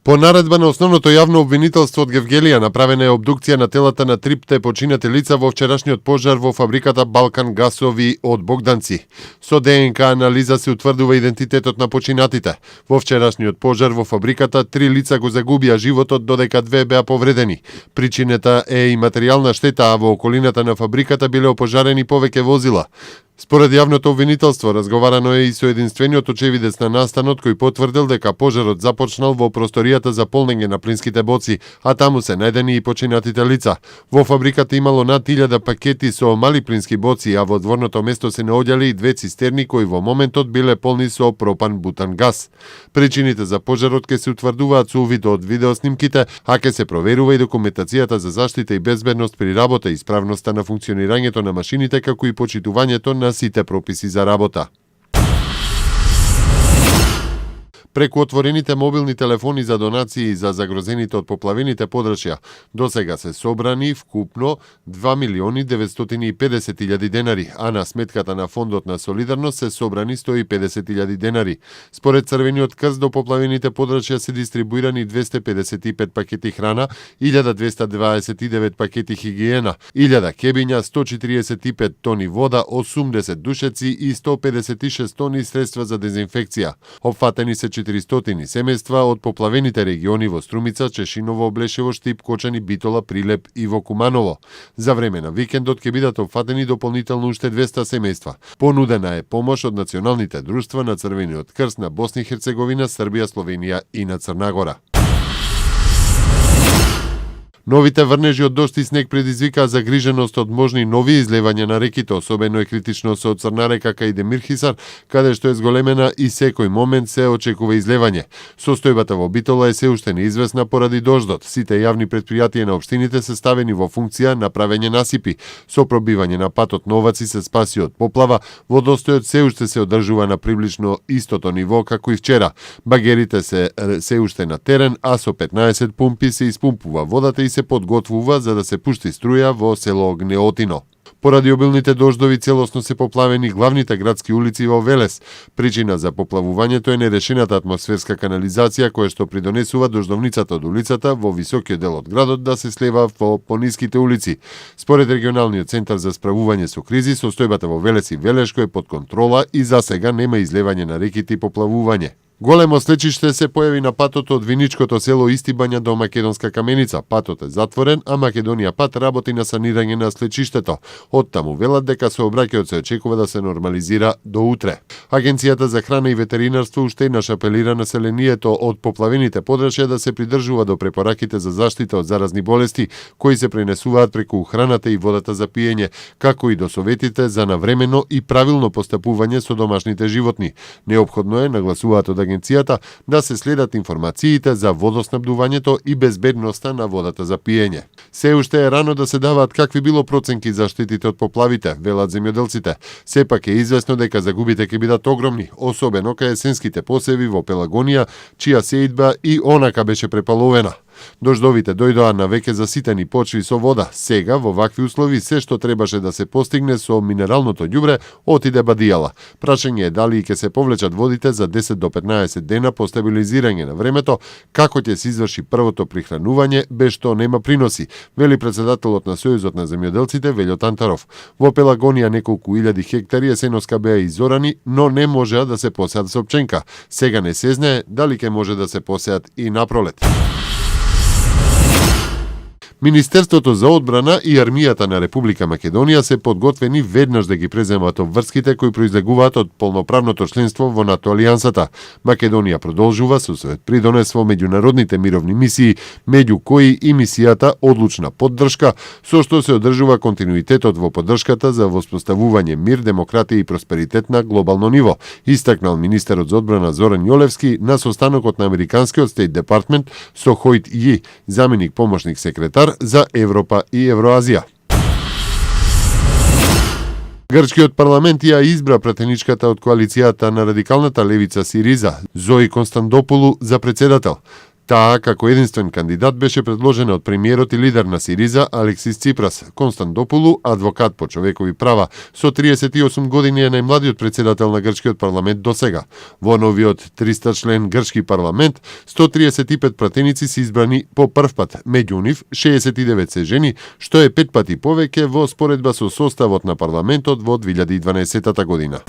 По наредба на основното јавно обвинителство од Гевгелија направена е обдукција на телата на трипте починати лица во вчерашниот пожар во фабриката Балкан Гасови од Богданци. Со ДНК анализа се утврдува идентитетот на починатите. Во вчерашниот пожар во фабриката 3 лица го загубија животот, додека 2 беа повредени. Причината е и материјална штета, а во околината на фабриката биле опожарени повеќе возила. Според јавното обвинителство, разговарано е и со единствениот очевидец на настанот кој потврдил дека пожарот започнал во просторијата за полнење на плинските боци, а таму се најдени и починатите лица. Во фабриката имало над 1000 пакети со мали плински боци, а во дворното место се наоѓале и 2 цистерни кои во моментот биле полни со пропан-бутан газ. Причините за пожарот ќе се утврдуваат со увид од видеоснимките, а ќе се проверува и документацијата за заштита и безбедност при работа и исправноста на функционирањето на машините, како и почитувањето на сите прописи за работа. Преку отворените мобилни телефони за донации за загрозените од поплавените подрачја, досега се собрани вкупно 2.950.000 денари, а на сметката на Фондот на солидарност се собрани 150.000 денари. Според Црвениот крст до поплавените подрачја се дистрибуирани 255 пакети храна, 1229 пакети хигиена, 1000 кебиња, 145 тони вода, 80 душеци и 156 тони средства за дезинфекција. Опфатени се 400 семејства од поплавените региони во Струмица, Чешиново, Блешево, Штип, Кочани, Битола, Прилеп и во Куманово. За време на викендот ќе бидат опфатени дополнително уште 200 семејства. Понудена е помош од националните друштва на Црвениот крст на Босна и Херцеговина, Србија, Словенија и на Црна Гора. Новите врнежи од дожд и снег предизвикаа загриженост од можни нови излевања на реките, особено е критично со Црна река кај Демирхисар, каде што е зголемена и секој момент се очекува излевање. Состојбата во Битола е се уште неизвестна поради дождот. Сите јавни претпријатија на општините се ставени во функција на правење насипи. Со пробивање на патот Новаци се спаси од поплава, водостојот се уште се одржува на приближно истото ниво како и вчера. Багерите се уште на терен, а со 15 пумпи се испумпува водата и се подготвува за да се пушти струја во село Гнеотино. Поради обилните дождови целосно се поплавени главните градски улици во Велес. Причина за поплавувањето е нерешената атмосферска канализација која што придонесува дождовницата од улицата во високиот дел од градот да се слева во пониските улици. Според регионалниот центар за справување со кризи, состојбата во Велес и Велешко е под контрола и за сега нема излевање на реките и поплавување. Големо слечиште се појави на патот од виничкото село Истибања до Македонска Каменица. Патот е затворен, а Македонија пат работи на санирање на слечиштето. Оттаму велат дека сообраќајот се очекува да се нормализира до утре. Агенцијата за храна и ветеринарство уште еднаш апелира населението од поплавените подрачја да се придржува до препораките за заштита од заразни болести кои се пренесуваат преку храната и водата за пиење, како и до советите за навремено и правилно постапување со домашните животни. Неопходно е, нагласуваат од агенцијата, да се следат информациите за водоснабдувањето и безбедноста на водата за пиење. Се уште е рано да се даваат какви било проценки за штетите од поплавите, велат земјоделците. Сепак е известно дека загубите ќе бидат огромни, особено кај есенските посеви во Пелагонија, чија сеидба и онака беше препаловена. Дождовите дојдоа на веќе заситени почви со вода. Сега, во вакви услови, се што требаше да се постигне со минералното ѓубре, отиде бадијала. Прашање е дали ќе се повлечат водите за 10 до 15 дена по стабилизирање на времето, како ќе се изврши првото прихранување, без што нема приноси, вели председателот на Сојузот на земјоделците Велјо Тантаров. Во Пелагонија неколку илјади хектари есеноска беа изорани, но не можеа да се посеат со пченка. Сега не се знае дали ќе може да се посеат и напролет. Министерството за одбрана и армијата на Република Македонија се подготвени веднаш да ги преземат обврските кои произлегуваат од полноправното членство во НАТО алијансата. Македонија продолжува со својот придонес во меѓународните мировни мисии, меѓу кои и мисијата Одлучна поддршка, со што се одржува континуитетот во поддршката за воспоставување мир, демократија и просперитет на глобално ниво, истакнал министерот за одбрана Зоран Јолевски на состанокот на Американскиот Стейт Департмент со Хојт Ји, заменик помошник секретар за Европа и Евроазија. Грчкиот парламент ја избра пратеничката од коалицијата на радикалната левица Сириза, Зои Константопулу, за председател. Таа, како единствен кандидат, беше предложена од премиерот и лидер на Сириза Алексис Ципрас. Константопулу, адвокат по човекови права, со 38 години е најмладиот председател на грчкиот парламент до сега. Во новиот 300 член грчки парламент, 135 пратеници се избрани по прв пат, меѓу нив 69 се жени, што е 5 пати повеќе во споредба со составот на парламентот во 2012 година.